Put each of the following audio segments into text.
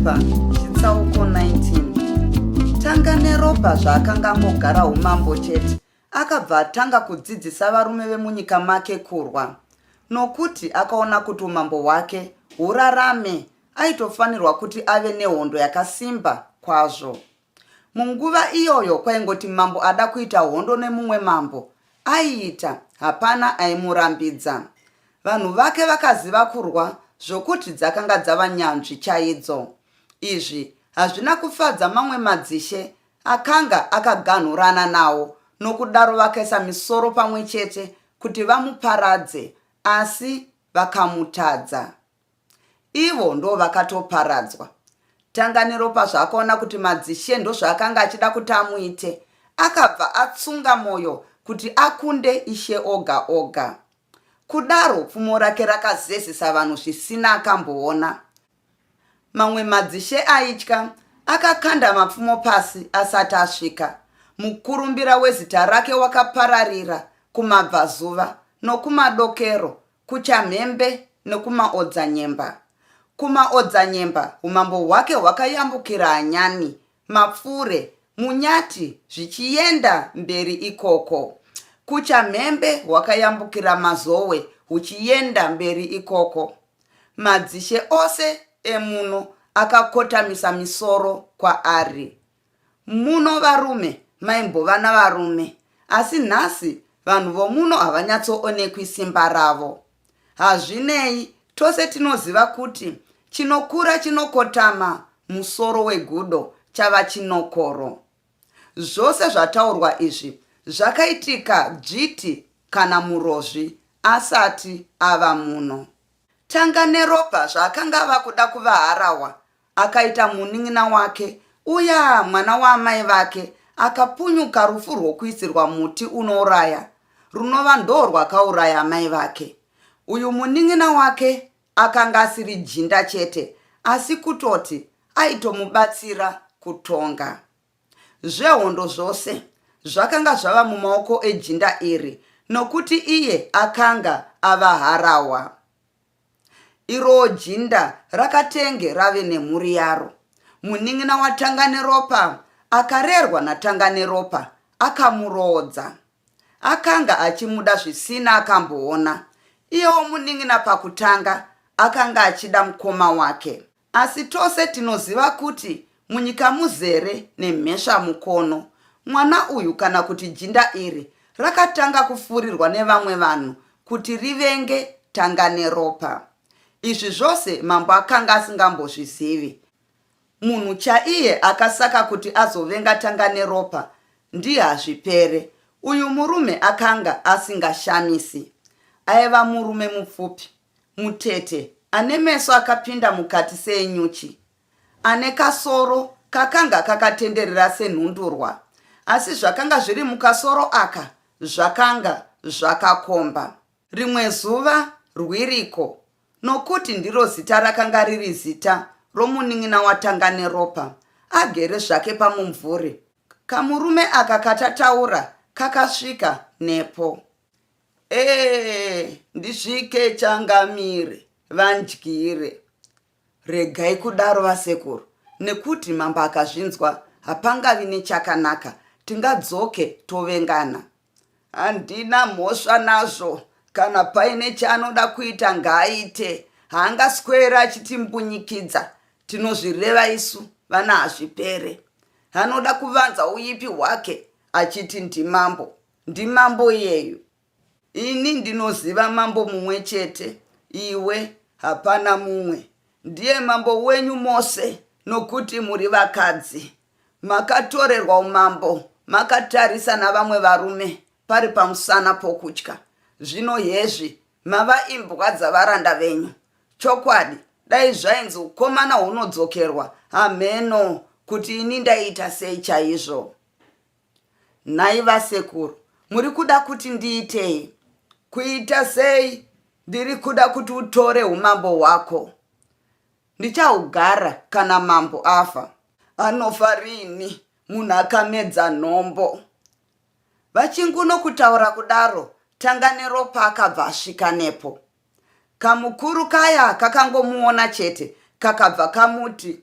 Tanganeropa chitsauko 19 Tanganeropa zvaakanga angogara umambo chete akabva atanga kudzidzisa varume vemunyika make kurwa nokuti akaona kuti umambo hwake hurarame aitofanirwa kuti ave nehondo yakasimba kwazvo. Munguva iyoyo kwaingoti mambo ada kuita hondo nemumwe mambo, aiita, hapana aimurambidza. Vanhu vake vakaziva kurwa zvokuti dzakanga dzava nyanzvi chaidzo. Izvi hazvina kufadza mamwe madzishe akanga akaganhurana nawo nokudaro vakaisa misoro pamwe chete kuti vamuparadze asi vakamutadza. Ivo ndovakatoparadzwa. Tanganeropa zvaakaona kuti madzishe ndozvaakanga achida kuti amuite, akabva atsunga moyo kuti akunde ishe oga oga. Kudaro pfumo rake rakazezesa vanhu zvisina akamboona. Mamwe madzishe aitya akakanda mapfumo pasi asati asvika. Mukurumbira wezita rake wakapararira kumabvazuva nokumadokero kuchamhembe nokumaodzanyemba. Kumaodzanyemba umambo hwake hwakayambukira Hanyani, Mapfure, Munyati zvichienda mberi ikoko. Kuchamhembe hwakayambukira Mazowe huchienda mberi ikoko. Madzishe ose emuno akakotamisa misoro kwaari. Muno varume maimbova navarume asi nhasi vanhu vomuno havanyatsoonekwi simba ravo. Hazvinei, tose tinoziva kuti chinokura chinokotama musoro wegudo chava chinokoro. Zvose zvataurwa izvi zvakaitika Dzviti kana Murozvi asati ava muno. Tanganeropa zvaakanga ava kuda kuva harahwa Akaita munin'ina wake uya mwana waamai vake akapunyuka rufu rwokuisirwa muti unouraya runova ndorwakauraya amai vake. Uyu munin'ina wake akanga asiri jinda chete asi kutoti aitomubatsira kutonga. Zvehondo zvose zvakanga zvava mumaoko ejinda iri nokuti iye akanga ava harahwa. Iroo jinda rakatenge rave nemhuri yaro. Munin'ina waTanganeropa akarerwa naTanganeropa akamuroodza. Akanga achimuda zvisina akamboona. Iyewo munin'ina pakutanga akanga achida mukoma wake. Asi tose tinoziva kuti munyika muzere nemhesvamukono. Mwana uyu kana kuti jinda iri rakatanga kufurirwa nevamwe vanhu kuti rivenge Tanganeropa. Izvi zvose mambo akanga asingambozvizivi. Munhu chaiye akasaka kuti azovenga Tanganeropa ndiHazvipere. Uyu murume akanga asingashamisi. Aiva murume mupfupi, mutete ane meso akapinda mukati seenyuchi, ane kasoro kakanga kakatenderera senhundurwa, asi zvakanga zviri mukasoro aka zvakanga zvakakomba. Rimwe zuva Rwiriko, nokuti ndiro zita rakanga riri zita romunin'ina waTanganeropa, agere zvake pamumvuri, kamurume aka katataura kakasvika nepo. Eeh ndisvike changamire vandyire. Regai kudaro vasekuru nekuti mambo akazvinzwa hapangavi nechakanaka tingadzoke tovengana. Handina mhosva nazvo kana paine chaanoda kuita ngaaite haangaswere achitimbunyikidza tinozvireva isu vana hazvipere. Anoda kuvanza uipi hwake achiti ndimambo. Ndimambo iyeyu. Ini ndinoziva mambo mumwe chete, iwe hapana mumwe. Ndiye mambo wenyu mose nokuti muri vakadzi. Makatorerwa umambo makatarisa navamwe varume pari pamusana pokutya. Zvino hezvi mava imbwa dzavaranda venyu. Chokwadi dai zvainzi ukomana hunodzokerwa hamheno kuti ini ndaiita sei chaizvo. Nhai vasekuru, muri kuda kuti ndiitei? Kuita sei? Ndiri kuda kuti utore umambo hwako. Ndichahugara kana mambo afa. Anofa rini munhu akamedza nhombo? VaChinguno kutaura kudaro, Tanganeropa akabva asvika nepo. Kamukuru kaya kakangomuona chete kakabva kamuti,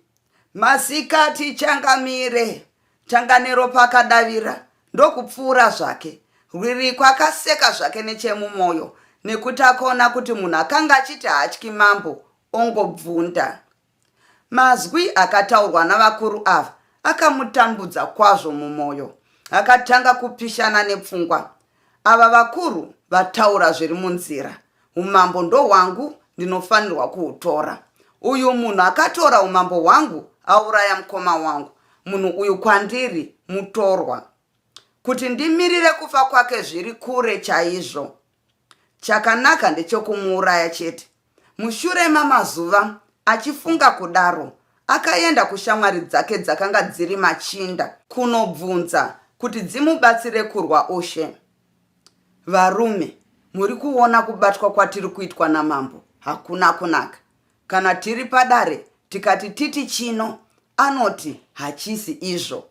Masikati changamire! Tanganeropa akadavira ndokupfuura zvake. Rwiriko akaseka zvake nechemumoyo nekuti akaona kuti munhu akanga achiti haatyi mambo ongobvunda. Mazwi akataurwa navakuru ava akamutambudza kwazvo mumoyo. Akatanga kupishana nepfungwa. Ava vakuru vataura zviri munzira. Umambo ndohwangu ndinofanirwa kuhutora. Uyu munhu akatora umambo hwangu auraya mukoma wangu. Munhu uyu kwandiri mutorwa. Kuti ndimirire kufa kwake zviri kure chaizvo. Chakanaka ndechekumuuraya chete. Mushure mamazuva achifunga kudaro, akaenda kushamwari dzake dzakanga dziri machinda kunobvunza kuti dzimubatsire kurwa ushe. Varume, muri kuona kubatwa kwatiri kuitwa namambo hakuna kunaka. Kana tiri padare tikati titi chino, anoti hachisi izvo.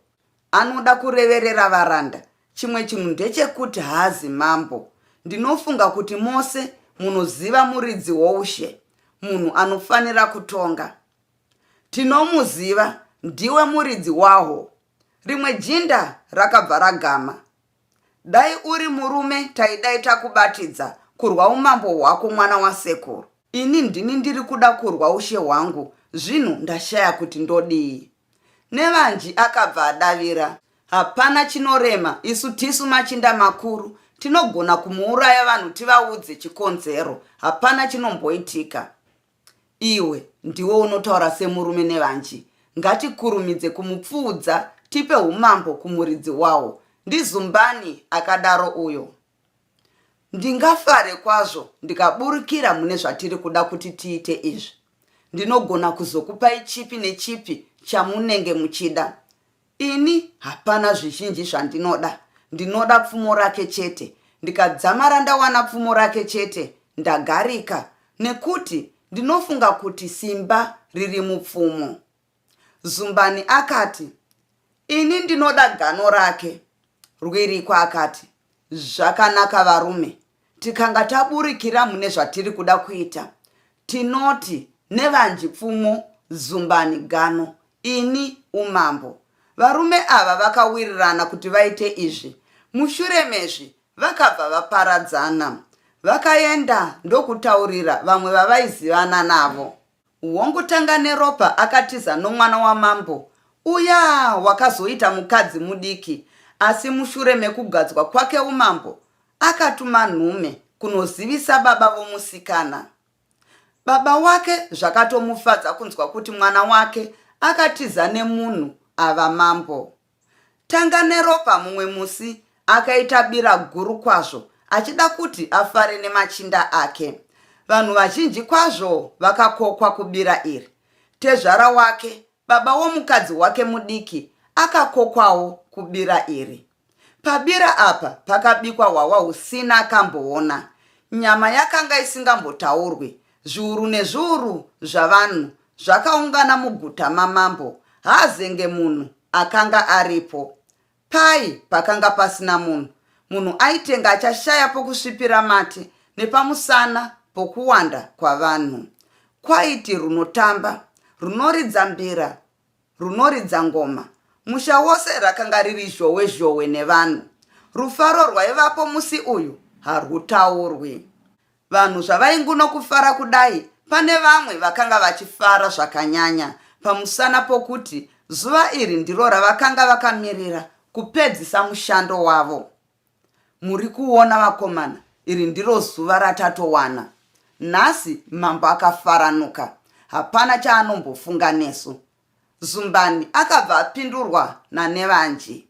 Anoda kureverera varanda. Chimwe chinhu ndechekuti haazi mambo. Ndinofunga kuti mose munoziva muridzi woushe, munhu anofanira kutonga. Tinomuziva, ndiwe muridzi wahwo. Rimwe jinda rakabva ragama. Dai uri murume taidai takubatidza kurwa umambo hwako mwana wasekuru. Ini ndini ndiri kuda kurwa ushe hwangu zvinhu ndashaya kuti ndodii. Nevanji akabva adavira. Hapana chinorema isu tisu machinda makuru tinogona kumuuraya vanhu tivaudze chikonzero hapana chinomboitika. Iwe ndiwe unotaura semurume nevanji ngatikurumidze kumupfuudza tipe umambo kumuridzi wawo ndiZumbani akadaro uyo. Ndingafare kwazvo ndikaburikira mune zvatiri kuda kuti tiite izvi. Ndinogona kuzokupai chipi nechipi chamunenge muchida. Ini hapana zvizhinji zvandinoda. Ndinoda pfumo rake chete. Ndikadzamara ndawana pfumo rake chete, ndagarika nekuti ndinofunga kuti simba riri mupfumo. Zumbani akati, Ini ndinoda gano rake. Rwiriko akati, Zvakanaka varume, tikanga taburikira mune zvatiri kuda kuita, tinoti nevanji pfumo, Zumbani gano, ini umambo. Varume ava vakawirirana kuti vaite izvi. Mushure mezvi vakabva vaparadzana. Vakaenda ndokutaurira vamwe vavaizivana navo. Hongu Tanganeropa akatiza nomwana wamambo uya wakazoita mukadzi mudiki asi mushure mekugadzwa kwake umambo akatuma nhume kunozivisa baba vomusikana. Baba wake zvakatomufadza kunzwa kuti mwana wake akatiza nemunhu ava mambo. Tanganeropa mumwe musi akaita bira guru kwazvo achida kuti afare nemachinda ake. Vanhu vazhinji kwazvo vakakokwa kubira iri. Tezvara wake, baba womukadzi wake mudiki, akakokwawo kubira iri. Pabira apa pakabikwa hwahwa husina akamboona. Nyama yakanga isingambotaurwi. Zviuru nezviuru zvavanhu zvakaungana muguta mamambo. Haazenge munhu akanga aripo. Pai pakanga pasina munhu. Munhu aitenga achashaya pokusvipira mate nepamusana pokuwanda kwavanhu. Kwaiti runotamba, runoridza mbira, runoridza ngoma. Musha wose rakanga riri zhowe zhowe nevanhu. Rufaro rwaivapo musi uyu harwutaurwi. Vanhu zvavaingunokufara kudai, pane vamwe vakanga vachifara zvakanyanya pamusana pokuti zuva iri ndiro ravakanga vakamirira kupedzisa mushando wavo. Muri kuona vakomana, iri ndiro zuva ratatowana. Nhasi mambo akafaranuka, hapana chaanombofunga nesu. Zumbani akabva apindurwa naNevanji.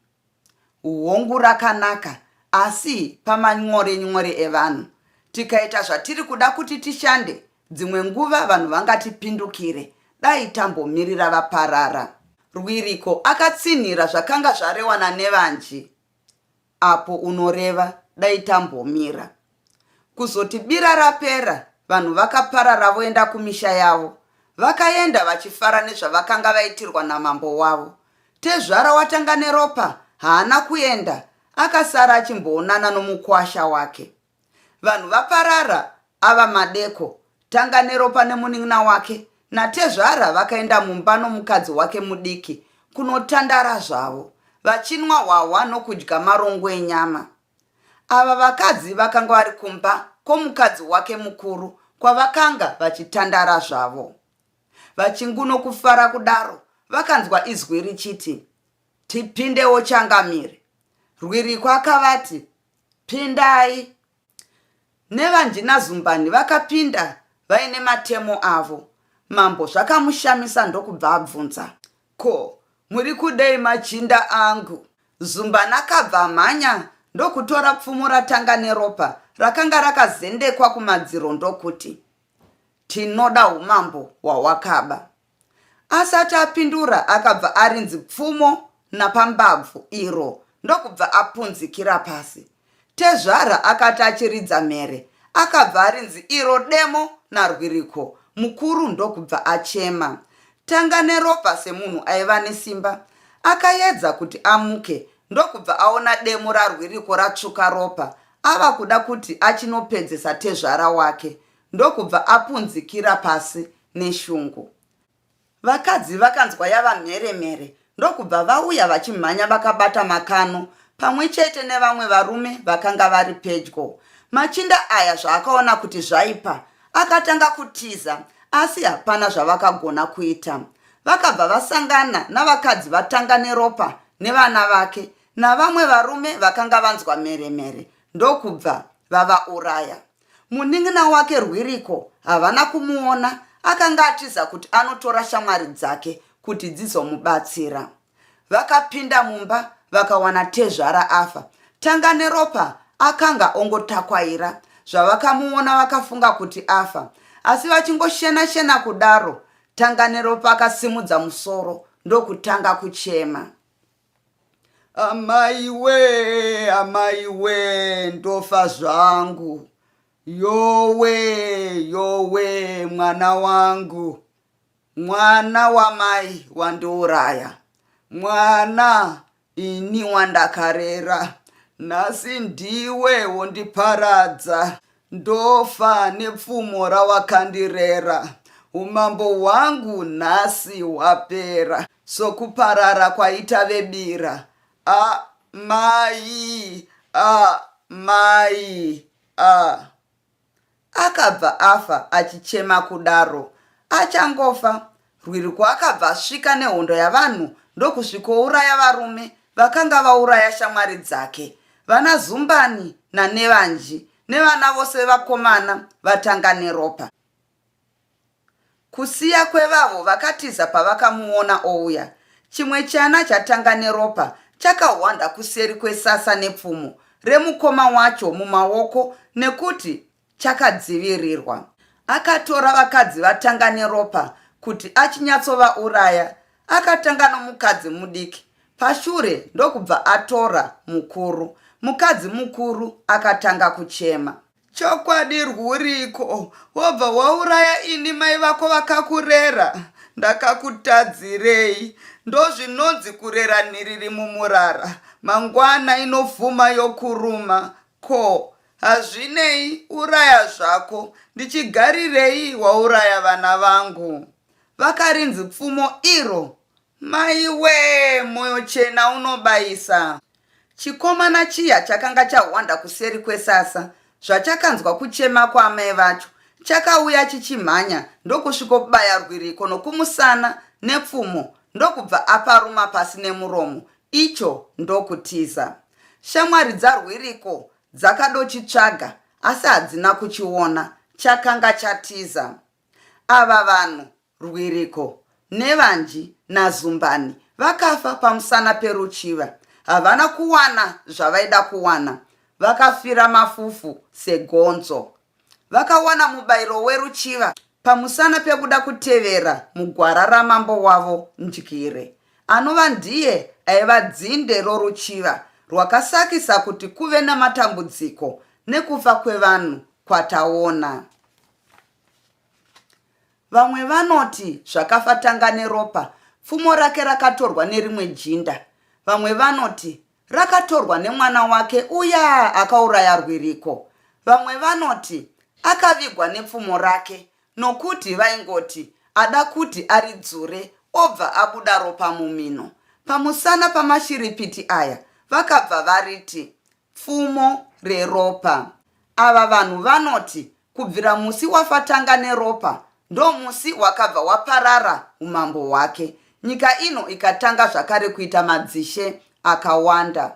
Hongu rakanaka asi pamanyore nyore evanhu. Tikaita zvatiri kuda kuti tishande dzimwe nguva vanhu vangatipindukire dai tambomirira vaparara. Rwiriko akatsinhira zvakanga zvarewa naNevanji. Apo unoreva dai tambomira. Kuzoti bira rapera vanhu vakaparara voenda kumisha yavo. Vakaenda vachifara nezvavakanga vaitirwa namambo wavo. Tezvara waTanganeropa haana kuenda akasara achimboonana nomukuwasha wake. Vanhu vaparara ava madeko, Tanganeropa nemunin'ina wake natezvara vakaenda mumba nomukadzi wake mudiki kunotandara zvavo, vachinwa hwahwa nokudya marongo enyama. Ava vakadzi vakanga vari kumba kwomukadzi wake mukuru kwavakanga vachitandara zvavo. Vachingunokufara kudaro, vakanzwa izwi richiti, Tipindewo changamire. Rwiriko akavati, Pindai. Nevanji naZumbani vakapinda vaine matemo avo. Mambo zvakamushamisa ndokubva abvunza. Ko, muri kudei machinda angu? Zumbani akabva amhanya ndokutora pfumo ratanga neropa rakanga rakazendekwa kumadziro ndokuti, Tinoda umambo hwawakaba. Asati apindura akabva arinzi pfumo napambabvu iro ndokubva apunzikira pasi. Tezvara akati achiridza mhere akabva arinzi iro demo naRwiriko mukuru ndokubva achema. Tanganeropa semunhu aiva nesimba akayedza kuti amuke ndokubva aona demo raRwiriko ratsvuka ropa ava kuda kuti achinopedzesa tezvara wake ndokubva apunzikira pasi neshungu. Vakadzi vakanzwa yava mhere mhere ndokubva vauya vachimhanya vakabata makano pamwe chete nevamwe varume vakanga vari pedyo. Machinda aya zvaakaona kuti zvaipa akatanga kutiza asi hapana zvavakagona kuita. Vakabva vasangana navakadzi vatanga neropa nevana vake navamwe varume vakanga vanzwa mhere mhere ndokubva vavauraya. Munin'ina wake Rwiriko havana kumuona akanga atiza kuti anotora shamwari dzake kuti dzizomubatsira. Vakapinda mumba vakawana tezvara afa. Tanganeropa akanga ongotakwaira. Zvavakamuona vakafunga kuti afa. Asi vachingoshena shena kudaro, Tanganeropa akasimudza musoro ndokutanga kuchema. Amai wee, amai wee, ndofa zvangu. Yowe, yowe, mwana wangu. Mwana wamai wandiuraya. Mwana ini wandakarera. Nhasi ndiwe wondiparadza. Ndofa nepfumo rawakandirera. Umambo hwangu nhasi hwapera. Sokuparara kwaita vebira. A mai a mai a. Akabva afa achichema kudaro. Achangofa, Rwiriko akabva asvika nehondo yavanhu ndokusvikouraya varume vakanga vauraya shamwari dzake, vana Zumbani naNevanji nevana vose vevakomana vaTanganeropa. Kusiya kwevavo vakatiza pavakamuona ouya, chimwe chana chaTanganeropa chakahwanda kuseri kwesasa nepfumo remukoma wacho mumaoko nekuti chakadzivirirwa. Akatora vakadzi vaTanganeropa kuti achinyatsovauraya. Akatanga nomukadzi mudiki, pashure ndokubva atora mukuru. Mukadzi mukuru akatanga kuchema. Chokwadi rwuriko, wobva wauraya ini mai vako vakakurera? Ndakakutadzirei? Ndozvinonzi kurera nhiriri mumurara, mangwana inofuma yokuruma. Ko, hazvinei, uraya zvako, ndichigarirei wauraya vana vangu? Vakarinzi pfumo iro Maiwee, moyo chena unobayisa. Chikomana chiya chakanga chahwanda kuseri kwesasa zvachakanzwa kuchema kwaamai vacho, chakauya chichimhanya ndokusvikobaya Rwiriko nokumusana nepfumo ndokubva aparuma pasi nemuromo, icho ndokutiza. Shamwari dzaRwiriko dzakadochitsvaga asi hadzina kuchiona, chakanga chatiza. Ava vanhu Rwiriko, Nevanji naZumbani vakafa pamusana peruchiva. Havana kuwana zvavaida kuwana, vakafira mafufu segonzo. Vakawana mubairo weruchiva pamusana pekuda kutevera mugwara ramambo wavo Ndyire, anova ndiye aiva dzinde roruchiva rwakasakisa kuti kuve namatambudziko nekufa kwevanhu kwataona. Vamwe vanoti zvakafa Tanganeropa pfumo rake rakatorwa nerimwe jinda. Vamwe vanoti rakatorwa nemwana wake uya akauraya Rwiriko. Vamwe vanoti akavigwa nepfumo rake nokuti vaingoti ada kuti aridzure obva abuda ropa mumhino. Pamusana pamashiripiti aya vakabva variti pfumo reropa. Ava vanhu vanoti kubvira musi wafa Tanganeropa ndomusi wakabva waparara umambo hwake, nyika ino ikatanga zvakare kuita madzishe akawanda.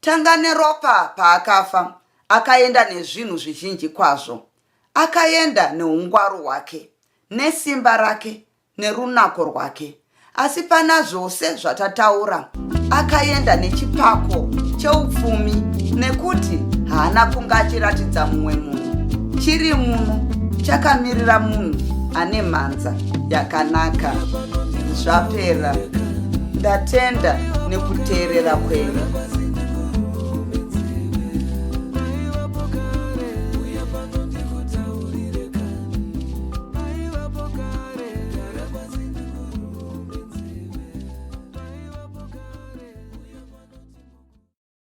Tanganeropa paakafa akaenda nezvinhu zvizhinji kwazvo. Akaenda neungwaru hwake, nesimba rake, nerunako rwake. Asi pana zvose zvatataura, akaenda nechipako cheupfumi nekuti haana kunge achiratidza mumwe munhu. Chiri muno chakamirira munhu ane mhanza yakanaka. Zvapera. Ndatenda nekuteerera kwenyu.